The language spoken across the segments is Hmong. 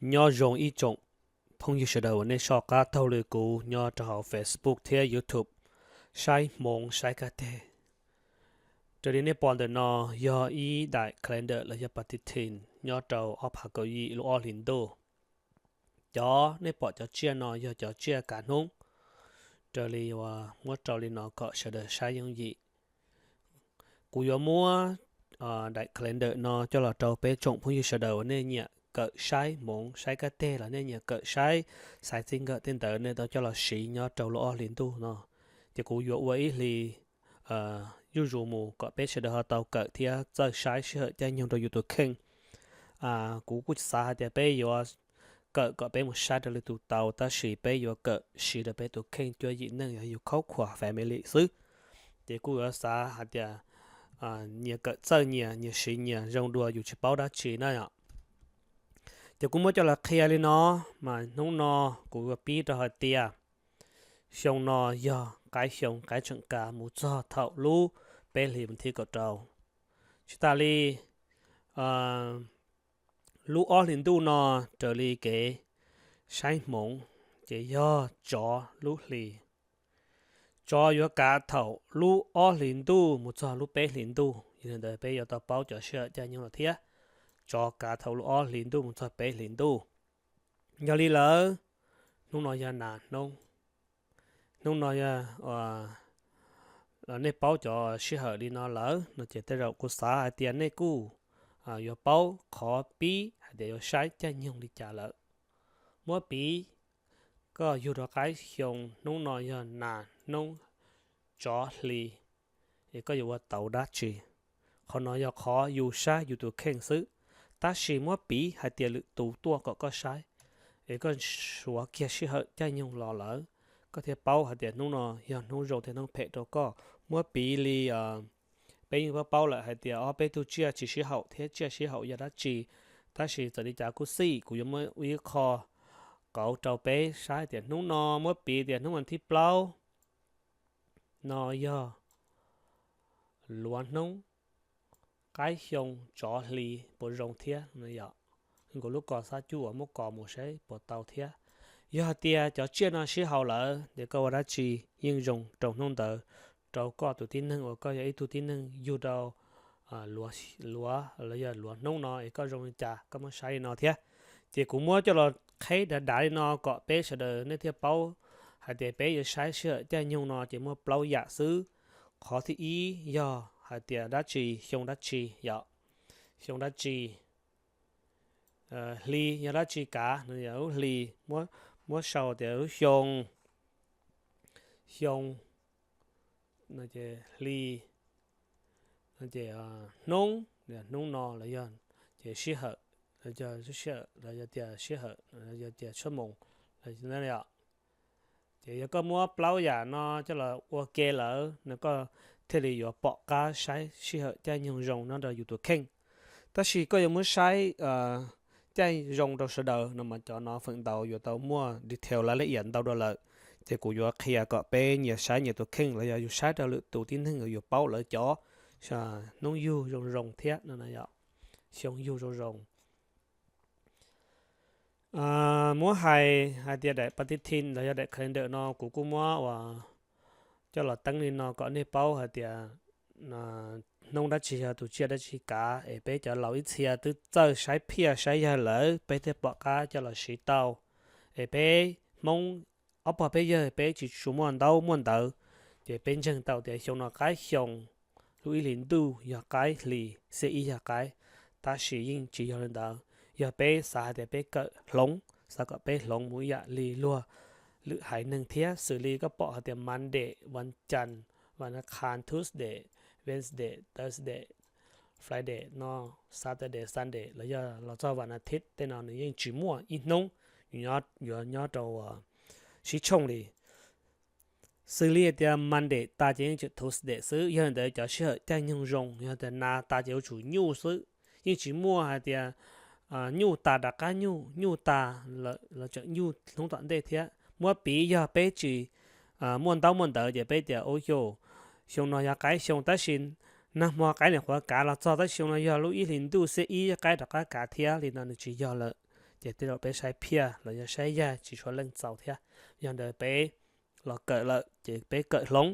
Nyob zoo ib tsoom phooj ywg sawv daws uas nej soj qab taug lw kuv nyob rau hauv Facebook thiab YouTube, saib hmoov saib kab teg. Raws li nej pom ntawm no yog ib daim calendar los yog patitin nyob rau ob phav kaum yim lub ob hlis ntuj. Cov nej pom cov tsiaj no yog cov tsiaj kav hnub, raws li uas muab rau li no kom sawv daws saib yooj yim. Kuv yuav muab daim calendar no coj los rau peb tsoom phooj ywg sawv daws uas nej nyiam kawm saib hmoov saib kab teg los nej nyiam kawm saib xaiv txij nkawm tej ntawd nej tau coj los siv nyob rau lub ob hlis ntuj no. Ces kuv yuav ua ib hlis zuj zus mus kom peb sawv daws ho tau kawm thiab txawj saib sij hawm caij nyoog rau yus tus kheej. Kuv kuj xav hais tias peb yuav kawm kom peb mus saib rau lwm tus tau, tab sis peb yuav kawm siv rau peb tus kheej cuab yim neej yog yus khaub khuam family xwb. Ces kuj yuav xav hais tias nyias kawm txawj nyias, nyias siv nyias zoo dua yus tsis paub dab tsi na yom. Ces kuv muab coj los qhia li no, mas hnub no kuv yuav pib rau hais tias xyoo no yog qaib xyoo, qaib tseem kav mus txog thaum lub peb hlis vas thib kaum rau. Tsis tas li, lub ob hlis ntuj no raws li kev saib hmoov ces yog tsov lub hlis. Tsov yuav kav thaum lub ob hlis ntuj mus txog lub peb hlis ntuj, yog li ntawd peb yuav tau paub cov sij hawm caij nyoog no thiab. Tsov kav thaum lub ob hlis ntuj mus txog peb hlis ntuj. Yog li lawm, hnub no yog nas hnub. Hnub no yog nej paub cov sij hawm li no lawm no ces tej zaum kuv xav hais tias nej kuj yuav paub qhov pib hais tias yuav saib caij nyoog li cas lawm. Muab piv, koj yug rau qaib xyoo, hnub no yog nas hnub, tsov hli, es koj yuav ua tau dab tsi? Qhov no yog qhov yus saib yus tus kheej xwb. Tab sis muab piv hais tias lwm tus tuaj kom koj saib, es koj suav kiag sij hawm caij nyoog los lawm, koj thiaj paub hais tias hnub no yog hnub zoo thiab hnub phem rau koj. Muab piv li peb yeej paub paub lawm hais tias ob peb tug tsiaj tsis sib haum thiab tsiaj sib haum yog dab tsi. Tab sis txawm li cas kuj xij, kuv yuav muab ib qho kauv rau peb saib tias hnub no muab piv tias hnub vas thib plaub no yog luav hnub, qaib xyoo, tsov hli, puas zoo thiab no yom? Nkaus lub kos xab cuj uas muab kos mus saib puas tau thiab. Yog hais tias cov tsiaj no sib haum lawm ces koj ua dab tsi yeej zoo rau hnub ntawd, rau koj tus tib neeg uas koj yog ib tug tib neeg yug rau luav, los yog luav hnub no es koj zoo li cas koj muab saib li no thiab. Ces kuv muab coj los qheb dav dav li no kom peb sawv daws nej thiaj paub hais tias peb yuav saib sij hawm caij nyoog no ces muaj plaub yam xwb. Qhov thib ib yog hais tias dab tsi, xyoo dab tsi yom, xyoo dab tsi. Hli yog dab tsi kav no, yog lub hli, muab sau tias lub xyoo, xyoo, hli, ces hnub, hnub no los yog, ces sij hawm, sij hawm los yog tias sij hawm, yog tias tshab moos, ces yog koj muab plaub yam no coj los ua ke lawm no koj thiaj li yuav pom qab saib sij hawm caij nyoog zoo nyob rau yus tus kheej. Tab sis koj yuav muab saib caij zoo rau sawv daws no mas cov no feem ntau yuav tau muaj detail laj laj iam ntau dua lawm. Ces kuv yuav qhia kom peb nyias saib nyias tus kheej los yog yus saib rau lwm tus tib neeg uas yus paub lawv cov hnub yug zoo zoo thiab no, xyoo yug zoo zoo. Muab hais hais tias daim patitin los yog daim calendar no kuv kuj muab uas coj los teeb li no kom nej paub hais tias hnub dab tsi yog tus tsiaj dab tsi kav, es peb cov laus ib txhia twb txawj saib phiaj saib yaig lawm peb thiaj pom qab coj los siv tau. Es peb Hmoob ob pog peb yawg peb tsis tshua muaj ntaub muaj ntawv, ces peb ntseeg tau tias xyoo no qaib xyoo, lub ib hlis ntuj yog qaib hlis, xiab ib yog qaib. Tab sis yeej tsis yog li ntawd, yog peb xav hais tias peb kawm hloov, xav kom peb hloov mus ib yam li luag lwm haiv neeg thiab, xws li koj pom hais tias Monday, vas cas, vas khas, Tuesday, Wednesday, Thursday, Friday no, Saturday, Sunday los yog los txog vas as thiv tej no nws yeej tsis muaj ib hnub yuav nyob rau sib tshooj li. Xws li hais tias Monday tas ces yeej tseem Tuesday xwb, yog li ntawd cov sij hawm caij nyoog zoo, yog tias nas tas ces yuav tsum nyuj xwb, yeej tsis muaj hais tias nyuj tas rov qab nyuj, nyuj tas los tseem nyuj hnub tom ntej thiab. Muab piv yog peb tsis muaj ntaub muaj ntawv ces peb tias ub xyoo, xyoo no yog qaib xyoo tab sis nag hmo qaib niam qhuav kav los txog tab sis xyoo no yog lub ib hlis ntuj xiab ib qaib rov qab kav thiab li no nws tsis yog lawm. ces tej zaum peb saib phiaj los yog saib yag tsis tshua leej txaus thiab. Yog ntawd peb los kawm lawm ces peb kawm hloov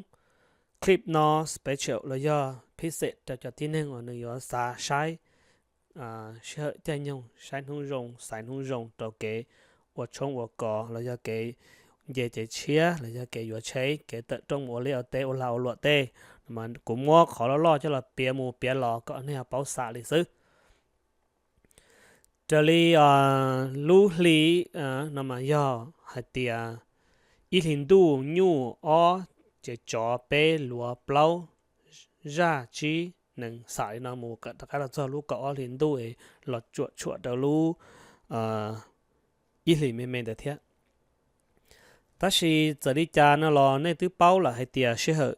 clip no special los yog pixel rau cov tib neeg uas nws yuav xav saib sij hawm caij nyoog, saib hnub zoo, xaiv hnub zoo rau kev ua tshoob ua kos los yog kev nce cev tshiab los yog kev yuav tsheb, kev tawm rooj mus ua liaj ua teb ua lag ua luam tej. Kuv muab qhov loj loj coj los piav mus piav los kom nej ho paub xam li xwb. Raws li lub hli no mas yog hais tias ib hli ntuj nyuj, ob ces tsov, peb luav, plaub zaj, tsib nees, xam li no mus kom rov qab los txog lub kaum ob hli ntuj es los tsuam tshuam rau lub ib hlis me me ntawd thiab. Tab sis txawm li cas no los nej twb paub lawm hais tias sij hawm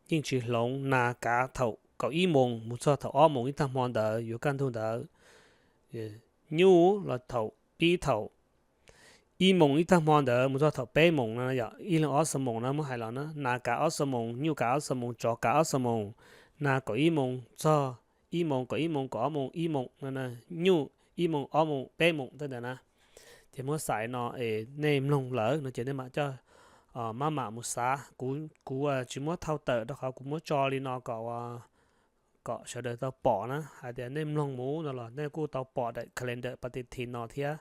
yeej tsis hloov, nas kav thaum kaum ib moos mus txog thaum ob moos ib tag hmo ntawd yuav kaj ntug ntawd, nyuj los thaum pib thaum ib moos ib tag hmo ntawd mus txog thaum peb moos no yom, ib leeg ob xuab moos no muab hais los na, nas kav ob xuab moos, nyuj kav ob xuab moos, tsov kav ob xuab moos, nas kaum ib moos txog ib moos, kaum ib moos, kaum ob moos, ib moos no, nyuj ib moos, ob moos, peb moos tej ntawd na. Ces muab xaiv no es nej mloog lawm no ces nej mam coj maj mam mus xav. Kuv tsis muab thauj tawm rau qhov kuv muab tso li no kom kom sawv daws tau pom na, hais tias nej mloog mus no los nej kuj tau pom daim calendar pa ti thi no thiab.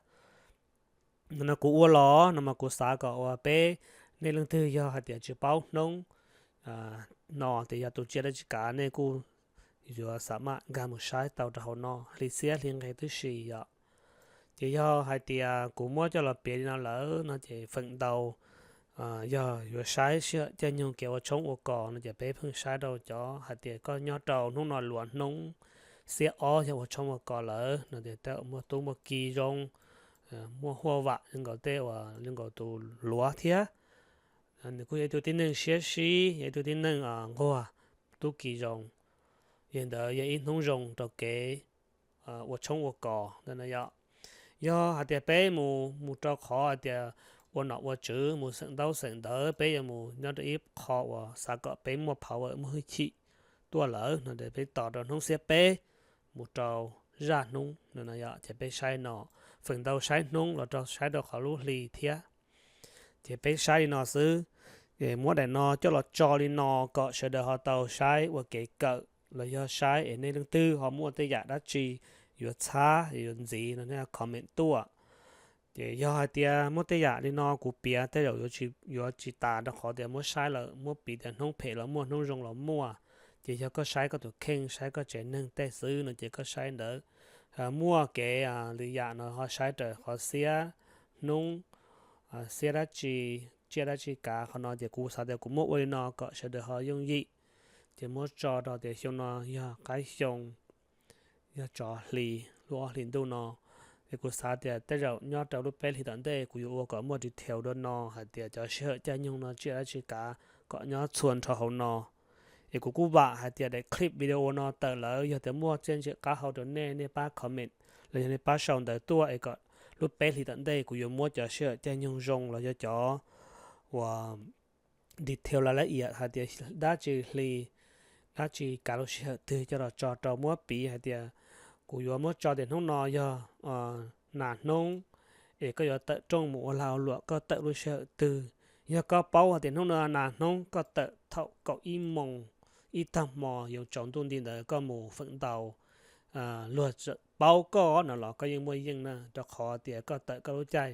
No kuv ua los no mas kuv xav kom uas peb, nej leej twg yog hais tias tsis paub hnub no tias yog tus tsiaj dab tsi kav, nej kuj yuav xam maj nkag mus saib tau rau hauv no, hli xiab hli nqe tib si yom. Ces yog hais tias kuv muab coj los piav li no lawm no ces feem ntau yog yuav saib sij hawm caij nyoog kev ua tshoob ua kos no ces peb pheej saib rau cov hais tias koj nyob rau hnub no luav hnub, xiab ob yog ua tshoob ua kos lawm no ces tej muaj tub muaj ki zoo, muaj huaj vam zoo nkaus tej uas zoo nkaus tus luav thiab. Nws kuj yog ib tug tib neeg siab sib, yog ib tug tib neeg nquag, tub ki zoo. Yog ntawd yog ib hnub zoo rau kev ua tshoob ua kos ntawd no yom. Yog hais tias peb mus mus rau qhov hais tias ua nom ua tswv, mus xeem ntaub xeem ntawv, peb yuav mus nyob rau ib qho uas xav kom peb muaj power muaj hwj chim tuaj lawm no ces peb tos rau hnub xiab peb mus rau zaj hnub no no yom, ces peb saib no, feem ntau saib hnub los rau saib rau qhov lub hli thiab. Ces peb saib li no xwb, muab daim no coj los tso li no kom sawv daws ho tau saib ua kev kawm los yog saib es nej leej twg ho muaj tej yam dab tsi yuav txhab yuav ntxiv no nej comment tuaj. Ces yog hais tias muaj tej yam li no kuv piav tej zaum yuav tsis tas rau qhov tias muab saib lawm muab piv tias hnub phem los muaj hnub zoo los muaj. Ces yog koj saib koj tus kheej, saib koj tsev neeg tej xwb no ces koj saib ntawd muaj kev lwm yam no ho saib raws qhov xiab hnub, xiab dab tsi, tsiaj dab tsi kav qhov no ces kuv xav tias kuv muab ua li no kom sawv daws ho yooj yim. Ces muab tso rau tias xyoo no yog qaib xyoo, yog tsov hli, lub ob hlis ntuj no. Es kuv xav tias tej zaum nyob rau lub peb hlis tom ntej kuv yuav ua kom muaj detail dua no hais tias cov sij hawm caij nyoog no tsiaj dab tsi kav kom nyob txhua nrho hauv no. Es kuv kuj vam hais tias daim clip video no tawm lawm yog tias muaj txiaj ntsim qab hau rau nej, nej pab comment los yog nej pab sau ntawv tuaj es kom lub peb hlis tom ntej kuv yuav muab cov sij hawm caij nyoog zoo los yog cov uas detail la lab iam hais tias dab tsi hli, dab tsi kav lub sij hawm twg coj los tso rau muab piv hais tias kuv yuav muab tso tias hnub no yog nas hnub, es koj yuav tawm rooj mus ua lag ua luam koj tawm lub sij hawm twg. Yog koj paub hais tias hnub no nas hnub koj tawm thaum kaum ib moos ib tag hmo yoov tsaus ntuj nti ntawd koj mus feem ntau luag paub koj no los koj yeej muaj yeej na, rau qhov tias koj tawm koj lub caij,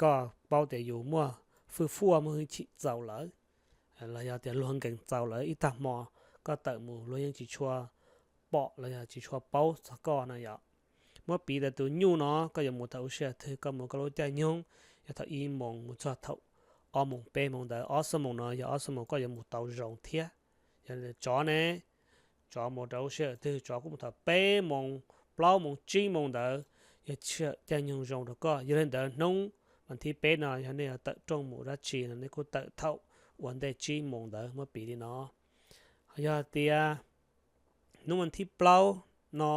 koj paub tias yus muaj hwj fuaj muaj hwj chim txaus lawm, los yog tias luag nkees txaus lawm ib tag hmo koj tawm mus luag yeej tsis tshua pom los yog tsis tshua paub txog koj no yom. Muab piv tias tus nyuj no koj yuav mus thaum lub sij hawm twg, koj mus koj lub caij nyoog yog thaum ib moos mus txog thaum ob moos peb moos ntawd, ob xuab moos no yog ob xuab moos koj yuav mus tau zoo thiab. Yog tsov ne, tsov mus rau lub sij hawm twg, tsov kuj mus thaum peb moos, plaub moos, tsib moos ntawd, yog sij hawm caij nyoog zoo rau koj. Yog li ntawd hnub vas thib peb no yog nej yuav tawm rooj mus dab tsi no nej kuj tawm thaum ua ntej tsib moos ntawd, muab piv li no. Yog tias hnub vas thib plaub no,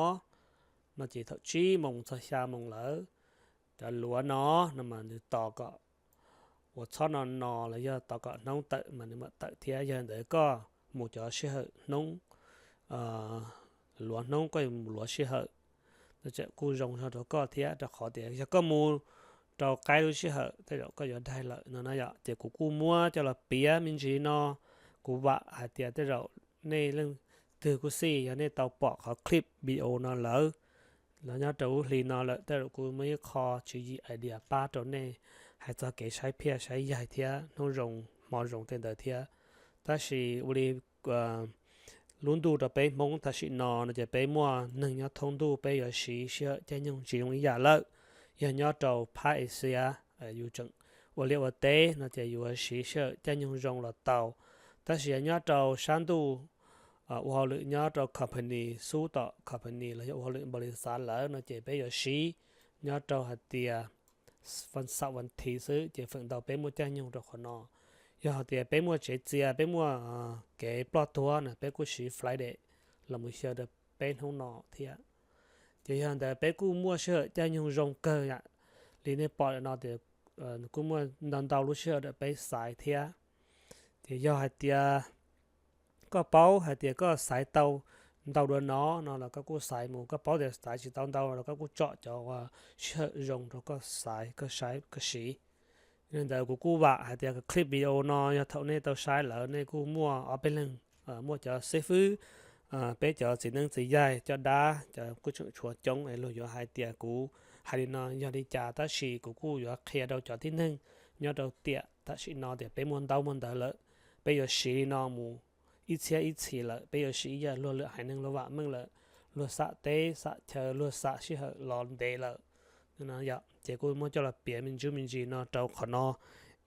no ces thaum tsib moos txog xya moos lawm, cov luav no, no mas nws tos kom uas txhob no no los yog tos kom hnub tawm mas nws mam tawm thiab. Yog li ntawd koj mus cov sij hawm hnub, luav hnub koj yuav mus luav sij hawm. tseem kuj zoo zog rau koj thiab, rau qhov tias yog koj mus rau qaib lub sij hawm tej zaum koj yuav daig lawm no na yom. Ces kuv kuj muab coj los piav me ntsis no, kuv vam hais tias tej zaum nej leej twg kuj xij yog nej tau pom qhov clip video no lawm, los nyob rau lub hli no lawm, tej zaum kuv muaj ib qho tswv yim idea pab rau nej hais txog kev saib phiaj saib yaig thiab hnub zoo hmo zoo tej ntawd thiab. Tab sis ua li lub ntuj rau peb Hmoob tam sim no no ces peb muaj neeg nyob thoob ntuj peb yuav siv sij hawm caij nyoog tsis zoo ib yam lawm. Yog nyob rau phab Asia, yus tseem ua liaj ua teb no ces yuav siv sij hawm caij nyoog zoo los tau. Tab sis yog nyob rau sab ntuj ua hauj lwm nyob rau company, xub tom company los yog ua hauj lwm npaum li xav lawm no ces peb yuav siv nyob rau hais tias xaum vas thiv xwb ces feem ntau peb muaj caij nyoog rau qhov no. Yog hais tias peb muaj tsev txias, peb muaj kev ploj tuag na, peb kuj siv Friday los mus xyaw rau peb hnub no thiab. Ces yog ntawd peb kuj muaj sij hawm caij nyoog zoo kawg yam li nej pom no tias kuj muaj ntau ntau lub sij hawm rau peb xaiv thiab. Ces yog hais tias koj paub hais tias koj xaiv tau ntau dua no no los koj kuj xaiv mus, koj paub tias xaiv tsis tau ntau los koj kuj tsom cov uas sij hawm zoo rau koj xaiv, koj saib, koj siv. Li ntawd kuv kuj vam hais tias clip video no yog thaum nej tau saib lawm nej kuj muaj ob peb leeg, muaj cov xib fwb, peb cov txiv neeb txiv yaig coj dab cov kuj tseem tshuav coob es luag yuav hais tias kuv hais li no yog li cas, tab sis kuv kuj yuav qhia rau cov tib neeg nyob rau tiam tam sim no tias peb muaj ntaub muaj ntawv lawm, peb yuav siv li no mus ib txhiab ib txhis lawm, peb yuav siv ib yam luag lwm haiv neeg luag vam meej lawm, luag xam teb xam chaw, luag xam sij hawm los ntev lawm. Ces kuj muab coj los piav me ntsis me ntsis no rau qhov no,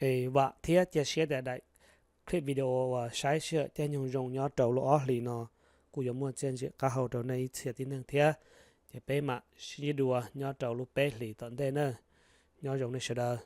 es vam thiab cia siab tias daim clip video uas saib sij hawm caij nyoog zoo nyob rau lub ob hlis no kuj yuav muaj txiaj ntsim qab hau rau nej ib txhia tib neeg thiab. Ces peb mam sib ntsib dua nyob rau lub peb hlis tom ntej na. Nyob zoo nej sawv daws.